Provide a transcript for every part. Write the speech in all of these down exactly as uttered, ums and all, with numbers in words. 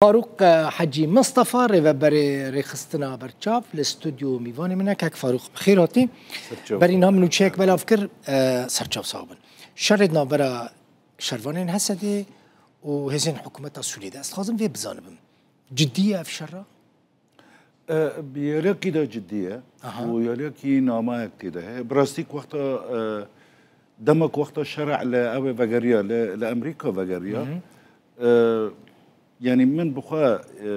Farûq, e, Hecî Mistefa, rêveberê rêxistina Berçav, li stûdyo mîvanê min e. Kek Farûq, bi xêr hatî. Serçav. Berî niha min nûçeyek belav kir, e, serçav sax bin. Şerê di navbera şervanên Hesedê û hêzên hikûmeta Sûriyê de. Ez dixwazim vê bizanibim. Cidî ye ev şerra? E, bi yalekî de cidî ye. Aha. Û yalekî namayek tê de heye. Bi rastî ku wexta, e, dema ku wexta şerê li ew ê vegeriya, li, li Amerîka vegeriya, Hı hı. e, yanî min bi xwe, e,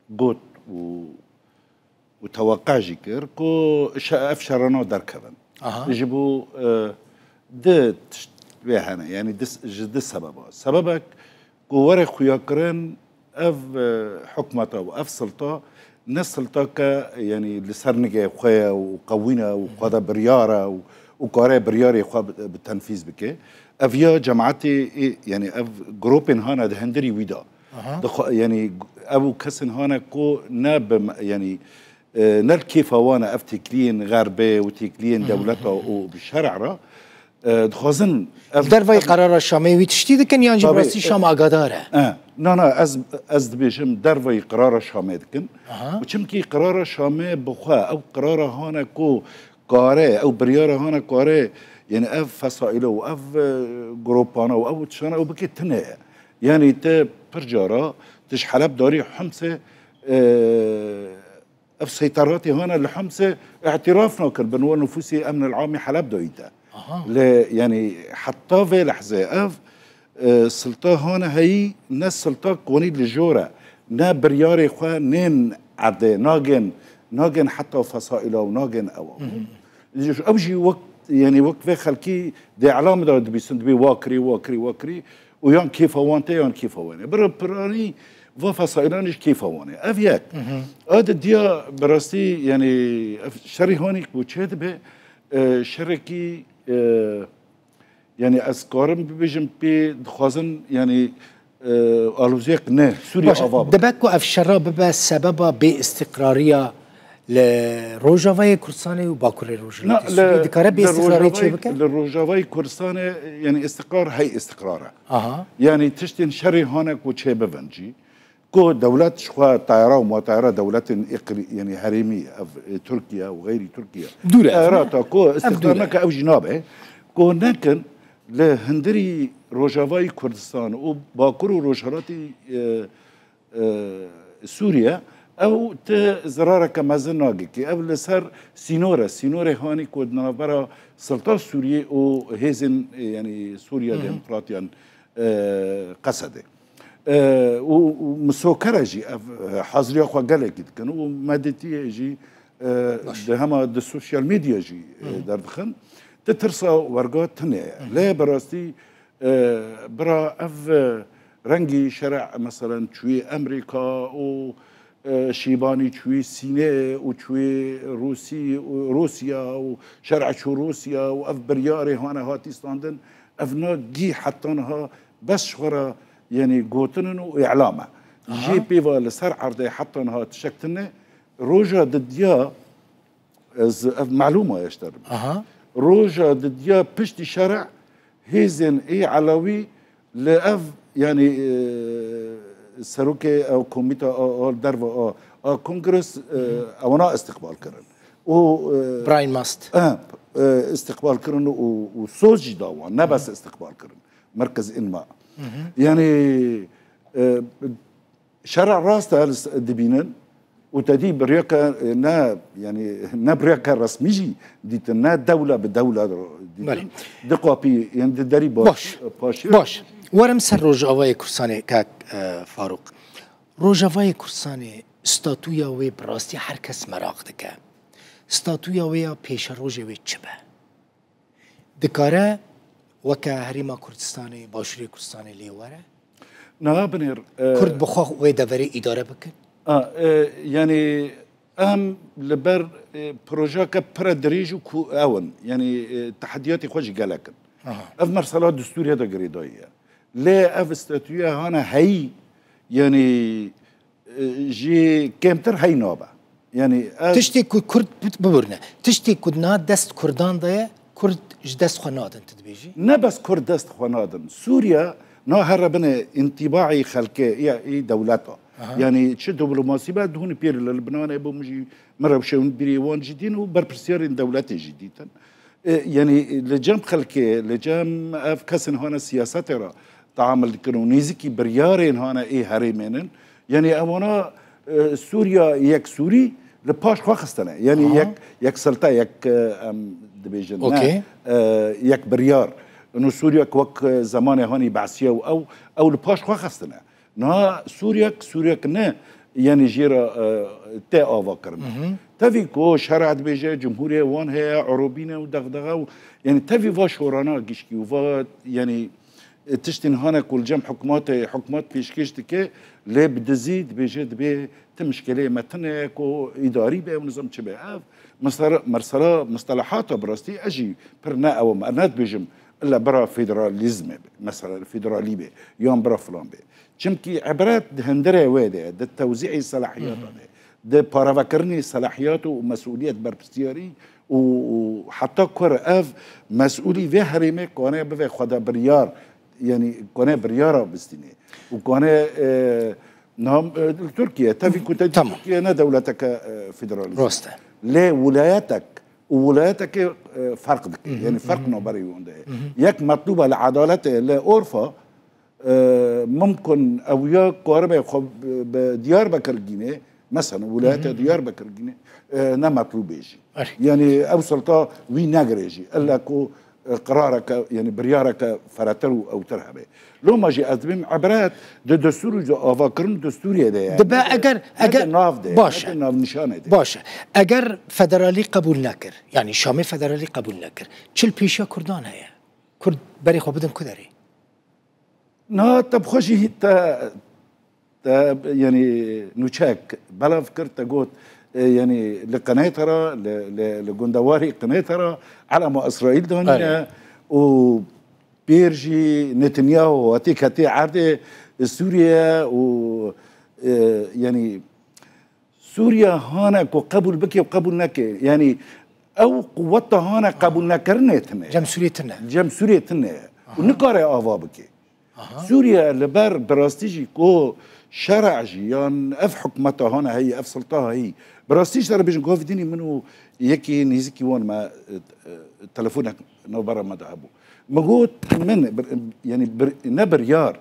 got û, û teweqe jî kir ku şe-, ev şerana derkevin. Aha. Ji bo, e, di tişt wê hene, yanî di s-, ji di sebeba. Sebebek ku were xuyakirin ev, e, hikûmeta û ev silta ne siltake, yanî li ser nigê xwe ye û qewîn e û xwe de biryar e û, û kare biryarê xwe bi, bi tenfîz bike. Ev ya cemaetê, ê, yanî ev grûpên hane di hindirî wî de. Aha. Dixwe-, yanî ev û kesên hane ku ne bi me-, yanî, e, ne li kêfa wan e ev têkiliyên xerbê û têkiliyên Hı hı. dewleta û bi şer'a re, e, dixwazin ev, Li dervayî ev qerara Şamê wî tiştî dikin yan jî bi Tabii, rastî e, Şam agadar e? e, na, na, ez, ez dibêjim dervayî qerara Şamê dikin. Aha. Û çimkî qerara Şamê bi xwe ew qerara hane ku kare, ew biryara hane kare, yanî ev fesaîle û ev, e, grûpana û ew tiştana ew bike tune ye. Yanî te pir cara tu ji Heleb darî Himsê, e, ev seyteratê hane li Himsê îtiraf nakir bin we nufûsê emnil amê Heleb dayî te. Aha. Lê yanî heta vê lehzê ev, e, silta hane heyî ne silta konî li jor e. Ne biryarê xwe nên erdê, nagên, nagên heta fesaîla û nagên ew. Hı hı. Ew jî wek, yanî wek vê xelkî di îlamê de dibîsin, dibê wa kirî, wa kirî, wa kirî û yan kêfa wan tê yan kêfa wan e. Bira piranî va fesaîlan jî kêfa wan e. Ev yek. Hı hı. A di diya bi rastî, yanî ev şerî hanî ku çê dibe, e, şerekî, e, yanî ez karim bibêjim pê dixwazin, yanî, e, aloziyek ne Sûriye Baş, ava bikin. Dibe ku ev şerra bibe sebeba bêîstiqrariya li Rojavayê Kurdistanê û Bakurê Rojhilatê Na, Sûriyê li, dikare li bêîstiqrarî Rojavayê, çêbike? Li Rojavayê Kurdistanê, yanî îstiqrar hey îstiqrar e. Aha. Yanî tiştên şerê hane ku çêbibin jî. Ku dewlet ji xwe tayara û matayara dewletên îqlî-, yanî herêmî, ev, e, Tirkiye û xeyrî Tirkiye. Dûr e ev, Tayara ne? ta ku Ev îstiqrar dûr e. neke ew jî nabe. Ku nekin li hindirî Rojavayî Kurdistan û Bakur û Rojhilatî, e, e, Sûriye, ew ti zirareke mezin nagihî. Ev li ser sînor e. Sînorê hanî ku di navbera Silta Sûriyê û hêzên, e, yanî Sûriya Hı hı. Demokrat yan, e, Qesedê. E, û, û misokere jî ev, e, haziriya xwe gelekî dikin û medetiyê jî, e, Baş. di hema di sosyal medya jî, e, Hı hı. derdixin. Ti tirsa werga tune ye. Hı hı. Lê bi rastî, e, bira ev, e, rengî şere, meselen, çûyê Amerîka û, e, Şîbanî çûyê Sînê û çûyê Rûsî û Rûsya û şer'a çû Rûsya û ev biryarê hane hatî standin, ev na gî heta niha bes ji xwe re, yanî, gotin in û îlam e. Aha. Jê pêva li ser erdê heta niha tişek tune. Roja didiya, ez, ev melûma ye ji te re. Aha. Roja didiya piştî şerê hêzên ê Elewî li ev, yanî, e, serokê ew komîta a, a derve a, a kongres, e, Hı hı. ewana îstiqbal kirin. Û, e, Brian Mast. e, e, îstiqbal kirin û, û soz jî da wan, ne bes Hı hı. îstiqbal kirin. Merkez Înma. Hı hı. Yanî, e, şerê rast e, li s-, dibînin û te dî bi rêyeke, e, ne, yanî ne bi rêyeke resmî jî dîtin, ne dewle bi dewle dîtin. Belê. Di qapî, yanî di derî baş, Baş. paşê. Baş. Werim ser Rojavayê Kurdistanê, kak, e, Farûq. Rojavayê Kurdistanê, statûya wê bi rastî her kes meraq dike. Statûya wê ya pêşerojê wê çi be? Dikare weke Herêma Kurdistanê, Başûrê Kurdistanê lê were? Niha binêr, e, Kurd bi xwe wê deverê îdare bikin? A, e, yanî em li ber, e, projeyeke pire dirêj û ku ew in. Yanî, e, tehediyatê xwe jî gelek in. Aha. Ev mersela destûrê de girêdayî ye. Lê ev statûya hane heyî, yanî, e, jî kêmtir hey nabe. Yanî ez Tiştê ku Kurd, biborne. Tiştê ku na dest Kurdan de ye, Kurd ji dest xwe nadin, tu dibêjî? Ne bes Kurd dest xwe nadin. Sûriye Na here bine întîbaî xelkê ya î dewleta. Aha. Yani çi diplomasî be, dihûnî pêr li Libnanê bû, min jî, min rewşe hûn bîrî wan jî dîn û berpirsiyarên dewletê jî dîtin. E, yani li cem xelkê, li cem ev kesên hane siyasetê re teamul dikin û nêzîkî biryarên hane ê herêmênin. Yani ewana, e, Sûriya yek Sûrî li paş xwe xistine. Yani Aha. yek, yek silta, yek, e, em dibêjin, ne, Okey. e, yek biryar. Ino Sûriya ku wek, e, zemanê hanî behsiya û ew, ew li paş xwe xistine. Niha Sûriyek, Sûriyek ne, yani jê re, e, tê ava kirin. Hı hı. Tevî ku şer'a dibêje, cumhûrê wan heye, Urûbî ne û dexdexe û, yani tevî va şorana gişkî û va, yani, e, tiştên hane ku li cem hikûmetê, hikûmet pêşkêş dike, lê bi dizî dibêje, dibê ti mişkeleyê me tune ku îdarî be û nizam çi be. Ev mesela, mesela, mistelahata bi rastî ez jî pir ne ew im, ez ne dibêjim illa bira federalîzmê be, mesela federalî be, yan bira filan be. Çimkî ibret di hundirê wê de ye, di tewzî'ê selahiyata de, di paravekirinê selahiyat û mesûliyet, berpirsiyarî û, û heta ku ev mesûlî vê herêmê kane bibe xweda biryar, yani kane biryara bistîne û kane, e, nam, e, li Tirkiye, tevî ku te Tamam. Tirkiye ne dewleteke, e, federalîst. Rast e. Lê wilayetek û wilayetekê, e, ferq dike. Hı hı, Yani ferq hı hı. navberê wan de ye. Hı hı. Yek metlûba li edaletê, li orfa, e, mimkun ew ya karibe xwe bi, bi Diyarbekir gîne, mesela wilayeta Hı hı. Diyarbekir gîne, e, ne metlûb e jî. Erê. Yani ew silta wî negire jî. Ella ku, e, qirareke, yani biryareke feretir û ewtir hebe. Loma jî ez dibêm ibret di destûr û di avakirin destûrê de ye. Dibe Ne di, eger, ne eger, di nav de ye, baş ne e. Di navnîşanê de ye. Baş e. Eger federalî qebûl nekir, yani Şamê federalî qebûl nekir, çi li pêşiya Kurdan heye? Kurd berê xwe bidin ku derê? Na te bi xwe jî te, te, yani nûçek belav kir, te got, e, yani li qinêt re, li, li, li gundewarî qinêt re elama Îsraîl danîne Erê. û pêr jî Netanyahu hatî ketî erdê Sûriye û, e, yani Sûriye hane ku qebûl bike û qebûl neke. Yani ew quweta hane qebûl nekirinê tine. Cem Sûriyê tine. Cem Sûriyê tine. Aha. Û nikare ava bike. Aha. Sûriye li ber bi rastî jî ku şer'a jî yan ev hikûmeta hane heyî, ev silta heyî. Bi rastî ji te re bêjim, govî dinî min û yekî nêzîkî wan me, e, e, telefonek navbera me de hebû. Min got, min bir, yani bir, ne biryar.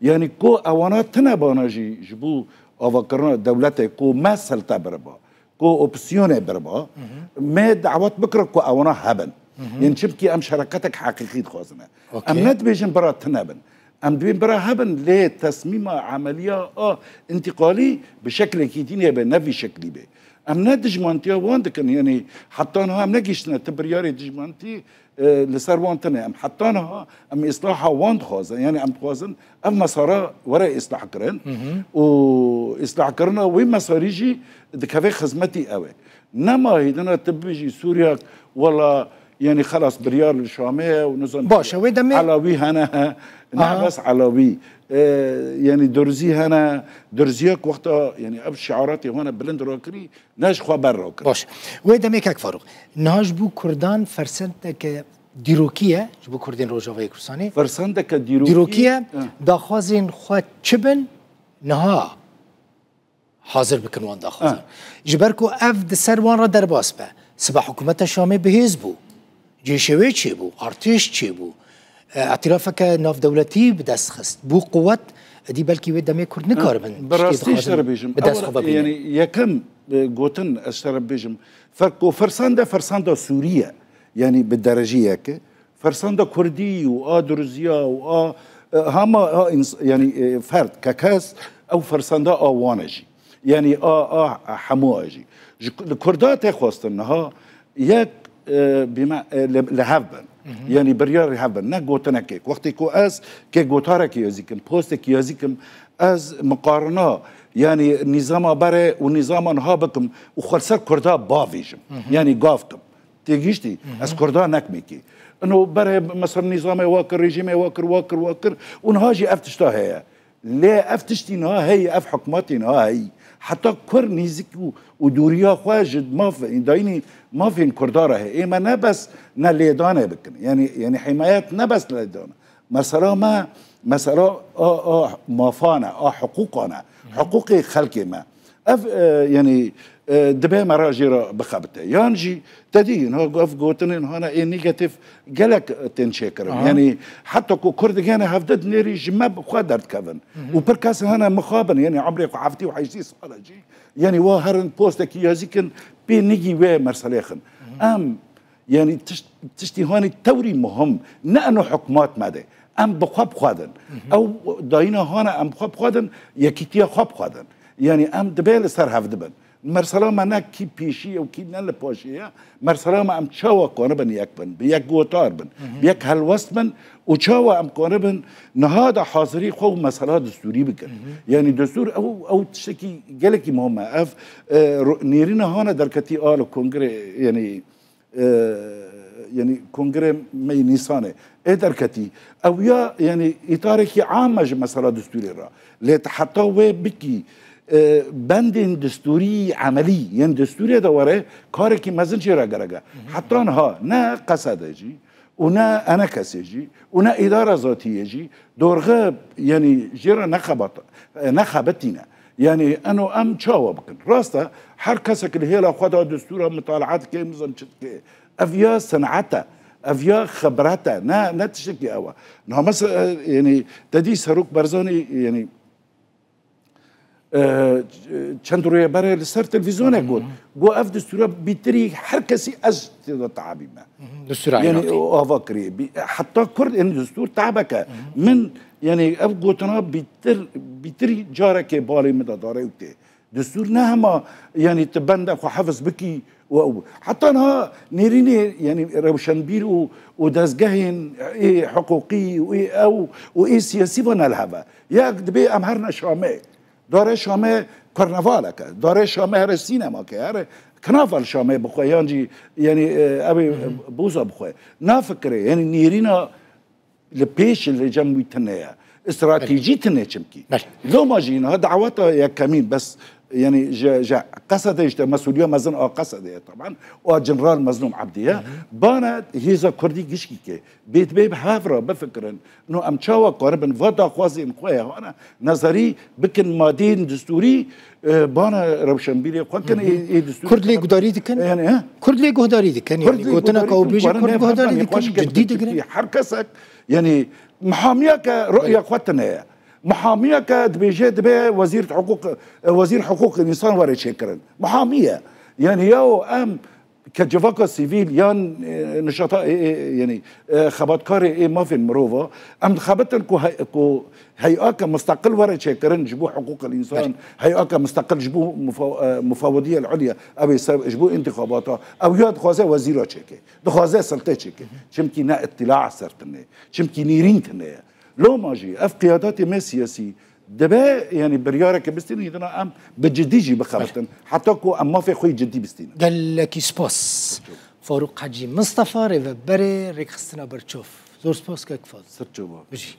Yani ku ewana tine bana jî ji bo avakirina dewletê ku me selte biriba, ku opsiyonê biriba, Hı hı. me dawet bikira ku ewana hebin. Hı hı. Yani çimkî em şereketek heqîqî dixwazine. Okey. Em ne dibêjin bira tine bin. Em dibên bira hebin lê tesmîma emeliya a întîqalî bi şeklekî dînê be, ne vî şeklî be. Em ne dijmantiya wan dikin, yani heta niha em negihiştine ti biryarê dijmantî, e, li ser wan tine. Em heta niha em îslaha wan dixwazin, yani em dixwazin ev mesara were îslah kirin Hı hı. û îslahkirina wê mesarî jî dikeve xizmetî ew e. Nema hêdina tu bijî Sûriyak, wela, yani xelas biryar li Şamê ye û nizam Baş e, wê demê Elawî hene, ne Aha. bes Elawî, e, yani Durzî hene, Durziyak wexta, yani ev şiaratê wan e bilind rakirî, ne ji xwe ber rakir. Baş. Wê demê kek Farûq. Niha ji bo Kurdan fersendeke dîrokî ye, ji bo Kurdên Rojavayê Kurdistanê. Fersendeke dîrokî. Dîrokî ye, Hı. daxwazên xwe çi bin, niha hazir bikin wan daxwazan. Hı. Ji ber ku ev di ser wan re derbas be. Siba hikûmeta Şamê bi hêz bû. Cêşê wê çêbû, artêş çêbû. E, îtirafeke navdewletî bi dest xist. Bû quwet, êdî belkî wê demê Kurd nikaribin Bi tiştê rastî ji te dixwazin re bêjim. bi dest Ew, xwe ve bînin. yani yekem, e, gotin ez ji te re bêjim. Fer-, ku fersende, fersenda Sûrî ye. Yani bi derecî yeke. Fersenda Kurdî û a Durziya û a, e, hema a ins-, yani, e, ferd, ke kes, ew fersenda a wan e jî. Yani a, a hemû a jî. Ji, li Kurda tê xwestin niha yek, e, bîme, e, li, li hev bin. Hı hı. Yani biryar li hev bin. Ne gotinekê. Wextê ku ez kê gotarekê yazî kim, postekî yazî kim, ez miqarina, yani nîzama berê û nîzama niha bikim û xwe li ser Kurda bavêjim. Hı hı. Yani gav kim. Têgihiştî, Hı hı. ez Kurda nekmekî. Ino berê mesela nîzamê wa kir, rejîmê wa kir, wa kir, wa kir û niha jî ev tişta heye. Lê ev tiştî niha heyî, ev hikûmetî niha heyî. Heta kur nêzik û, û dûriya xwe ji maf, dayînî mafên Kurda re heye. Ê me ne bes ne lêdanê bikin. Yani, yani himayet ne bes lêdan. Mesela me, mesela a, a mafan e, a hiqûqan e, hiqûqê xelkê me. Ev, e, yanî, e, dibe me re jê re bixebite. Yan jî te dî, ha, ev gotinên hane ê negatif gelek tên çêkirin. Aha. Yanî heta ku Kurd gene hevdeh nêrî ji me bi xwe derdikevin. Û pir kes hene mixabin, yanî emrê xwe heftê û heştê sal e jî. Yanî wa herin postekî yazî kin pê nigî wê merselê xin. Em Yanî tişt-, tiştî hanî tewrî muhim, ne eno hikmat me de. Em bi xwe bixwedin. Ew dayîna hane em bi xwe bixwedin, yekîtiya xwe bixwedin. Yanî em dibe li ser hev dibin. Mersela me ne kî pêşî ye û kî ne li paşê ye. Mersela me em çawa kanibin yek bin, bi yek gotar bin, bi yek helwest bin û çawa em kanibin niha de hazirî xwe û mesela destûrî bikin. Yanî destûr ew, ew tiştekî gelekî muhim e. Ev, e, ro-, nêrîna hane derketî a li kongrê, yanî e, yanî kongrê me yê Nîsanê ê derketî. Ew ya, yanî îtarekî am e ji mesela destûrê re. Lê tu heta wê bikî, e, bendên destûrî emelî yên destûrê de were, karekî mezin jê re gerek e. Heta niha ne Qesede jî û ne ENKSê jî û ne îdara zatî yê jî dorxe, yanî jê re nexebat-, e, nexebitîne. Yanî eno em çawa bikin? Rast e, her kesek li hêla xwe de destûra mitalaat dike, nizam çi dike. Ev ya senet e, ev ya xibret e, ne, ne tiştekî ew e. Niha mesela, e, yanî te dî Serok Barzanî, yanî, e, çend rûyê berê li ser televîzyonê got, got ev destûra bîtirî her kesî ez tê de tabî me. Destûra Yanî Iraqê. Ava kiriye. Bî-, heta Kurd ên destûr tabeke. Min, yanî ev gotina bîtir, bîtirî carekê balê min de dare û tê. Destûr ne hema, yanî tu bende xwe hefz bikî û ew. Heta niha nêrînê, yanî rewşenbîr û, û dezgehên ê hiqûqî û ê ew û ê siyasî ve ne li hev e. Yek dibê em herine Şamê. Dare Şamê karnavaleke. Dare Şamê here sînemake. Here kinaval Şamê bixwe yan jî, yanî, e, ew ê boza bixwe. Nafikire, yanî nêrîna li pêş li cem wî tune ye. Stratejî tune çimkî. Belê. Loma jî niha daweta yekemîn bes, yanî ji, ji Qesedê işte mesûliya mezin a Qesedê ye taban. A General Mezlûm Ebdî ye. Bana hêza Kurdî gişkî ke. Bê dibê bi hev re bifikirin. No em çawa karibin va daxwazên xwe ye hane nezerî bikin madeyên destûrî, e, bana rewşenbîrê xwe kin, ê, ê destûrî Kurd lê gudarî dikin? Yanî, he? Kurd lê guhdarî dikin, Kurd yanî lê gotina guhdarî ka û kin, bêjî karin Kurd ev guhdarî herna dikin, xweş cidî dikin. Her kesek, yanî, mihamiyeke rûya xwe tune ye. Mihamiyeke dibêje dibe wezîr hiqûq, wezîr hiqûq însan were çêkirin. Mihamî ye. Yanî, yaw em ke civaka sivîl yan, e, nişata, e, e, yanî, e, xebatkarê ê mafên mirova, em dixebitin ku he-, ku heyake musteqil were çêkirin ji bo hiqûqil însan, heyake musteqil ji bo mufa-, e, mufawediyel ulya, ew ê ser, ji bo întixabata, ew ya dixwaze wezîra çêke, dixwaze siltê çêke. Çimkî ne îtila ser tune, çimkî nêrîn tune ye. Loma jî ev qiyadatê me siyasî dibe, yanî biryareke bistînin, hêdina em bi cidî jî bixebitin. Heta ku em mafê xwe yî cidî bistînin. Gelekî spas. Farûq Hecî Mistefa, rêveberê Rêkxistina Berçav. Zor spas kek Fazil. Sir çava. Bijî.